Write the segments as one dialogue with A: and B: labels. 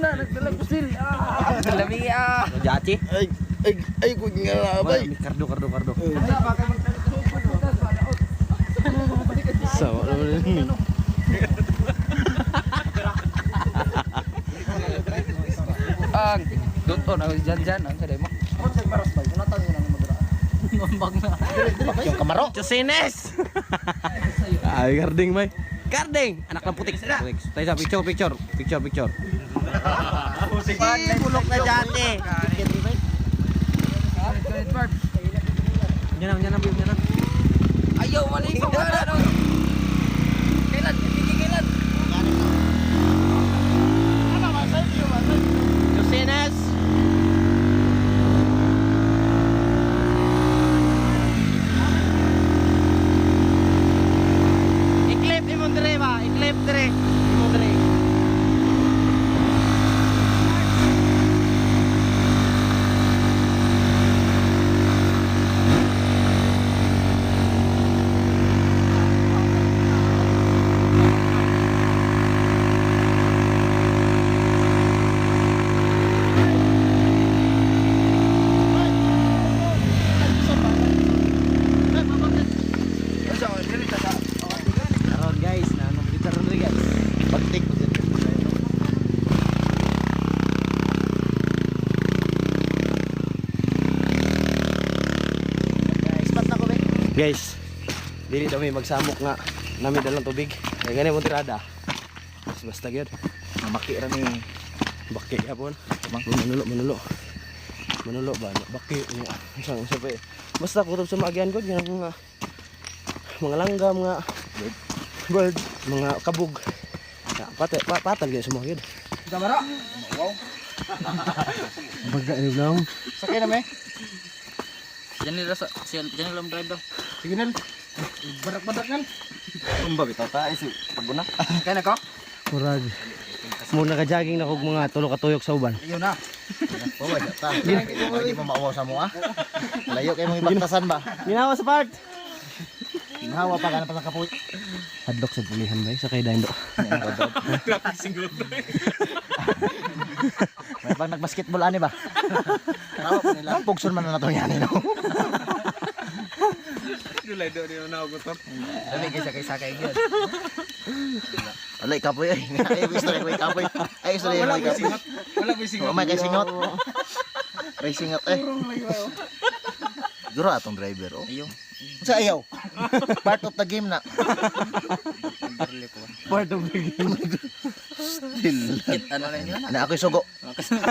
A: Na, nagdalag pusil. Ah, lami ah.
B: Jachi.
C: Ay, ay, ay, kung nga bay.
B: Kardo, kardo, kardo. Sama naman.
A: Ang doon ang jan jan ang saday mo.
C: Yung kamaro.
B: Chosines! Ay, garding bay. Garding! Anak ng putik. Putik. Tayo sa picture, picture. Picture, picture. Bulok na jate. Yan ang, yan ang, yan ang.
A: Ayaw, mali ko wala no. Kailan? Hindi kailan.
B: Chosines! Iklip imong dire ba? Iklip dire. Imong dire. Karon guys, na ano dito ron guys.
C: Bagtik. Spot na ko, be.
B: Guys, dili daw may magsamok nga nami dalang tubig. Kaya gani mo tirada. Basta basta gyud.
C: Mamaki ra ni.
B: Baki yapon. Manulo, manulo. Manulo ba? Baki nga. Unsa unsa pa eh. Basta kutob sa maagyan gud nga mga mga langgam nga
C: Bird.
B: bird, mga kabug. Ya, pate, pa, patal gyud sa mga gyud.
A: Kamara.
C: Wow.
B: Baga ni lang.
C: Sakay na, me.
A: Diyan nila sa diyan nila drive daw.
C: Sige, Nel. Badak-badak, Nel. Tumba, bitaw ta. Ay, si paguna.
A: Kaya na ko?
B: Murag. Mo naka-jogging na kog mga tulo ka tuyok sa uban.
A: Ayaw na.
C: Wawa, ta. Hindi mo mauwaw sa mo, ah. Layo kayo mong ibaktasan ba?
B: Ginawa sa part.
C: Ginawa pa ka na pa sa kapoy.
B: Hadlok sa pulihan bay sa kay dando.
C: May bang nagbasketball ani ba? Tawa pa nila. Pugson man na natong yani no.
A: Dami kay sakay sakay gyud.
C: Wala kapoy ay. Ay gusto rin kapoy. Ay gusto rin may kapoy.
A: Wala ko singot.
C: Oh, may kay singot. May singot eh. Siguro atong driver oh.
A: Ayaw.
C: Sa ayaw. Part of the game na.
B: Part of the game.
C: Still.
A: Ano na yun?
C: Na ako'y sugo. Ako'y sugo.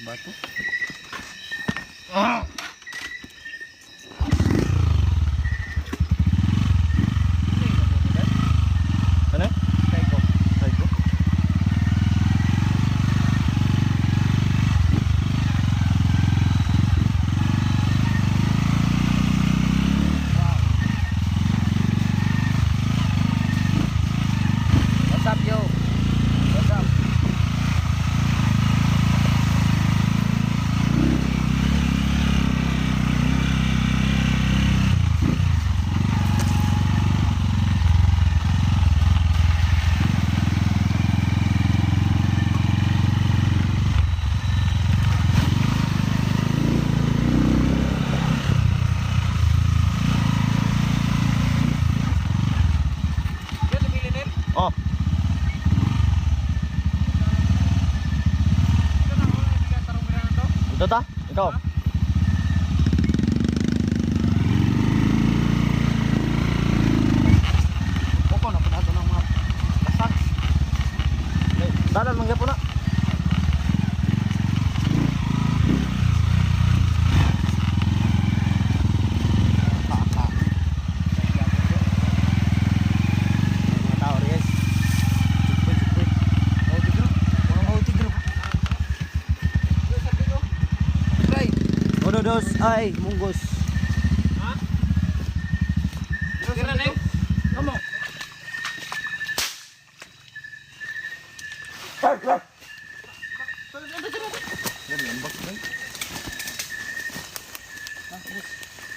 A: Bato.
B: Ano?
C: Kaigo.
A: What's up, yo? What's up?
C: Oh. Ito ta? Ikaw.
A: Poko na pud ng mga lasag.
C: Dalan mangyapon na.
B: Mga tao guys.
A: Try.
B: Uno, dos, ay, munggos.
A: Tira na. Kamo.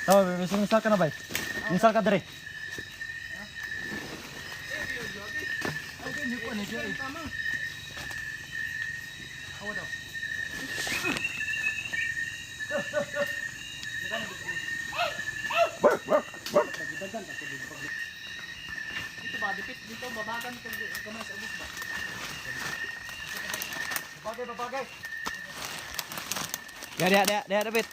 D: Tama, baby. Install ka na, bay. Install ka dire.
A: Dito ba dipit dito babagan kag gamay sa ubos ba.
D: Bagay, bagay.
B: Ya, dia, dia, dia, David.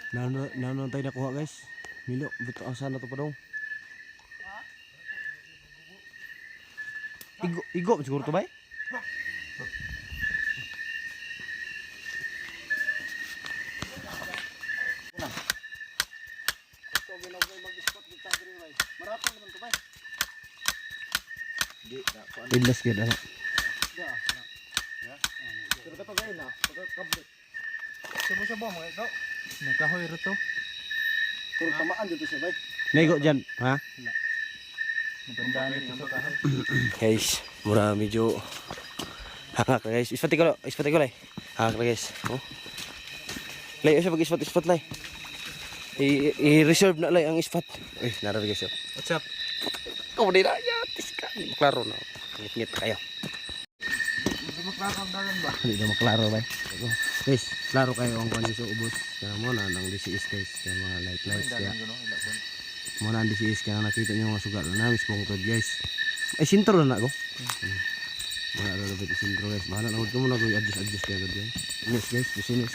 B: Nano nano tayo nakuha, guys. Milo, buto asa na to pa dong. Igo, igo siguro to bay? Idlas gyud ana.
D: Pero kato gay na, pagkablit. Subo-subo mo ito. Nagkahoy ro to. Pero tamaan dito siya, bay.
B: Naigo dyan, ha?
D: Napandaan dito sa kahoy.
B: Guys, mura medyo hangak na, guys. Ispat ko, ispat ko lay. Hangak na, guys. Oh. Lay, asa pag ispat ispat lay. I-reserve na lay ang ispat. Uy, nara guys. Oh.
D: What's up?
B: Ikaw di na, yatis ka. Di maklaro na. Ngit-ngit kayo.
D: Hindi maklaro ang dalan ba?
B: Hindi na maklaro ba? Guys, klaro kayo ang kuan sa ubos. Kaya mo na ang DCS, guys, kaya mga light lights kaya. Mo na ang DCS kaya nakita niyo mga sugat na mismo kung guys. Ay sintro na ako. Wala na dapat sintro, guys. Bahala na ko mo na ko adjust adjust kaya gud guys. Yes guys, business.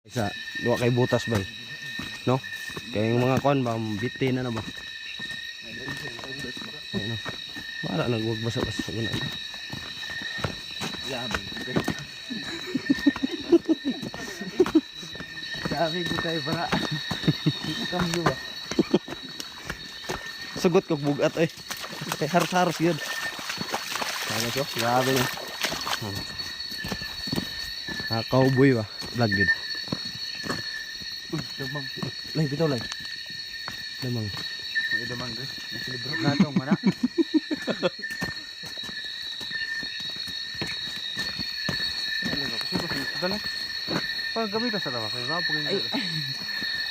B: Isa, duwa kay butas ba? No? Kaya yung mga kuan ba, biti na na ba? Ayun, no. Bahala na, huwag basa-basa. Wala na.
D: Sabi ko kay para. Kambyo ba?
B: Sugot kog bugat eh. Kay haros-haros yun. Sana so, grabe na. Ah, cowboy ba? Vlog yun.
D: Uy, damang.
B: Lay, bitaw lay. Lamang.
D: Uy, damang guys. Nasilibro na itong mana. Pag gamit sa tawa kayo,
B: Ay.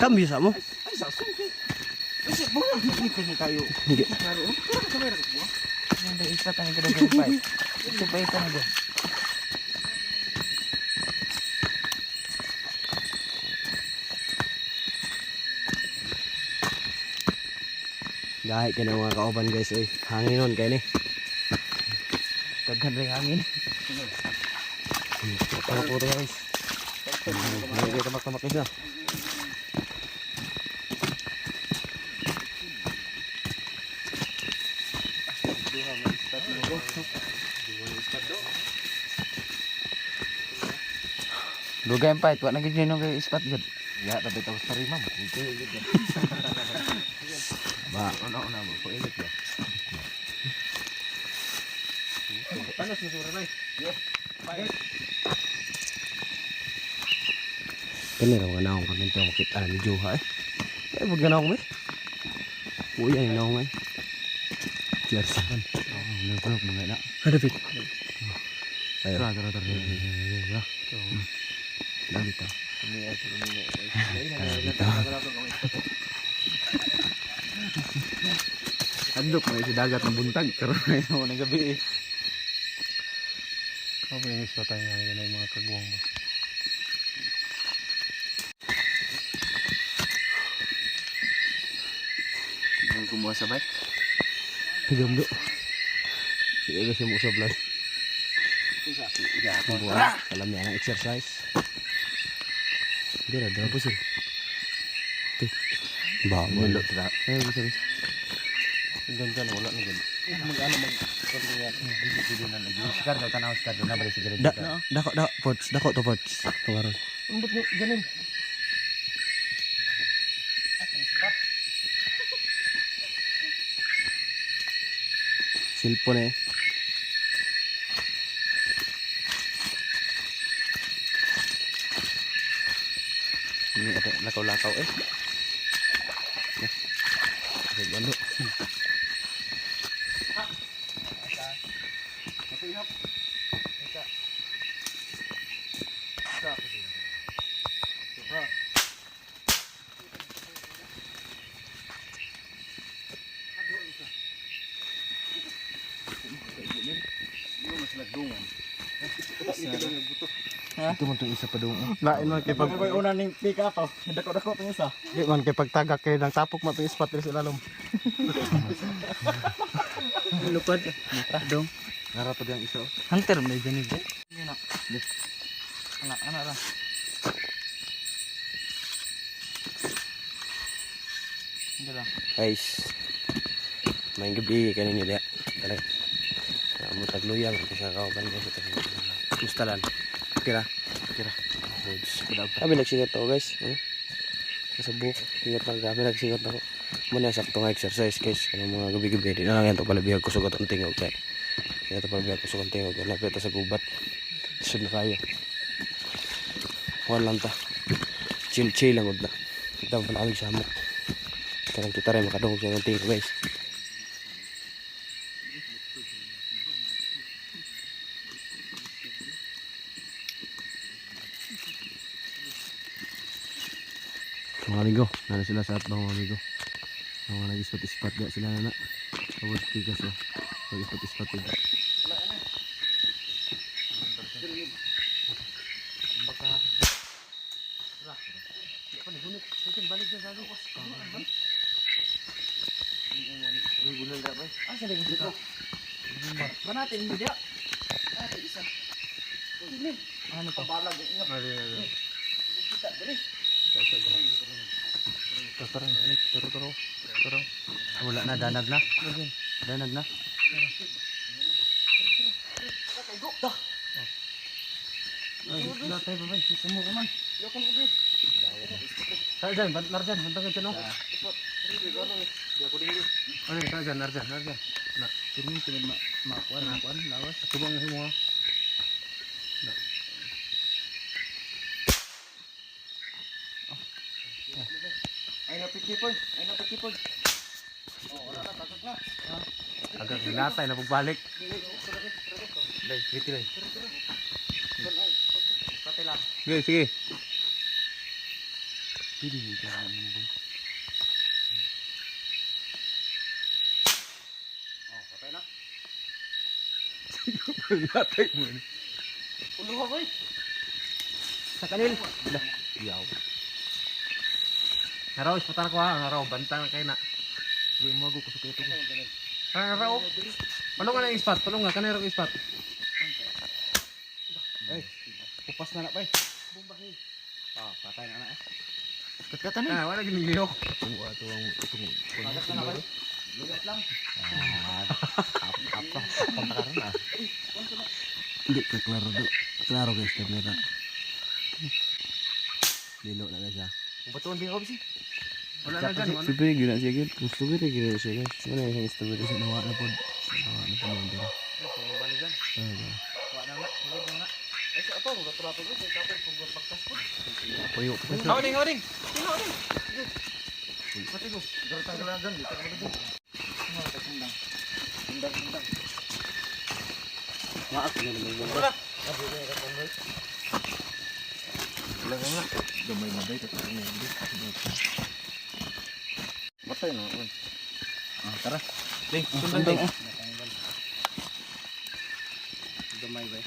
B: Kambyo sa mo?
A: Ay sa sungki. Ay sa mo hindi kayo.
B: Hindi.
A: Klaro. Pero ka kamera ko.
D: Hindi, ispat ang gano'n pa. Ito pa ito na
B: Gahi ka na mga kauban, guys. Oy, hanginon kay ni.
D: Daghan rin hangin.
B: Tamak po to, guys. Hindi kayo tamak-tamak isa.
D: Dugay ang fight, wa na gid yun kay ispat gud.
C: Ya, tapi tapos terima mo.
B: Ba,
C: Una-una mo, kuilit ba?
D: Panos mo siguro bay.
B: kani ra mga naong kami to makita na ni Joha eh. Kaya wag na naong eh. Uy, ay naong eh. Cheers.
D: Oh, nagulog mga na.
B: Kadapit. Ayo.
D: Tara, tara, tara.
B: Dami to.
D: Adlok mo sa dagat ng buntag karon na imo ng gabi eh. Kapo yung ispat tayo nga yung mga kagwang ba.
C: Nung kumuha sa bike?
B: Tigamdo. Sige guys, yung usap lang. Buwan. Alam niya ang exercise. Hindi na, daw po sila. Ba, wala.
D: Ay, gusto ko.
B: Ganda na, wala na ganda.
D: Sikar daw tanaw sikar daw na bali siguro.
B: Da, dako, dako, ports, dako to ports. Tungaron.
D: Umbot mo ganun.
B: Si Cellphone eh. Ini ada lakaw-lakaw eh. Nah. Bando.
C: Ito man itong isa pa doon.
D: Lain man kay pag una ning pick up to. Dako-dako tong isa. Di man kay pagtagak kay nang tapok man tong ispat diri sa ilalom.
A: Lupad. Dong.
C: Narapad yung isa. Oh.
A: Hunter may ganit eh. Yun na. Anak, anak lang. Hindi lang.
B: Guys. May gabi kaninyo diha. Tara. Amo tagluyang sa kauban guys. Kumusta lan? Kira. Kira. Goods. Kami nagsingot ako guys. Ano? Sa buhok. Singot lang kami. Nagsingot ako. Muna sakto nga exercise guys. Kanang mga gabi-gabi. Di na lang yan ito pala bihag kusog atong tingog kay. Di na ito pala bihag kusog ang tingog. Lapit ta sa gubat. Sud na kayo. Kuhan lang ta. Chill chill lang na. Kita pa kami sa hamok. Karang kita rin makadungog sa atong tingog guys. Mga amigo, nana sila sa atbang mga amigo. Mga nag-ispat-ispat ga sila na na. Tawad tigas oh. Nag-ispat-ispat ga.
A: Banatin mo diya. Isa. Ano to?
C: Wala na, danag na. Danag na.
B: Arjan, Arjan, bantang ka dyan oh. Ano yun, Arjan, Arjan, Arjan. Na,
D: Pirmi tungod ma makuan makuan lawas.
B: Tubang yung mga.
D: Ay na pikipoy, ay na pikipoy.
B: Agak ginatay na pagbalik. Day, sige day. Sige, sige. Pili ka mo.
D: Oh, patay na.
B: Ginatay mo ni.
D: Ulo ka boy.
B: Sa kanil. Iyaw. Haraw, ispatar ko ha. Haraw, bantang na kayo na.
C: Uy, mo ako kusog ito.
B: Haraw. Palungan na yung ispat. Palungan, kanero yung ispat.
D: Ay, pupas na na bay. Ah, patay na na. Eh.
C: Katkatan eh.
B: Ah, wala giniliyok.
C: Oo, ato ang itong
D: Pagat na na bay. Lugat lang.
C: Apa, pantakaran ah.
B: Hindi ka klaro do. Klaro guys, kamera. Lilo na guys ha.
C: Batuan din ako bisi.
B: Wala na dyan. Strawberry gina siya gyud. Strawberry gina siya guys. Wala yung strawberry sa nawa na pod. Nawa na pod ang dira.
D: Ay, sa ato, magatrato ko. Kay kapit, kung pagkas ko.
C: Puyo.
A: Hawding, hawding.
D: Pati ko. Gartang ka lang dyan. Dito ka lang dyan. Sundang, sundang.
B: Maak na naman mo.
C: Wala nga. Gamay na day tatlo na yun.
D: Matay na. Uy.
C: Ah, tara.
A: Ding, sundan ding.
D: Gamay ba?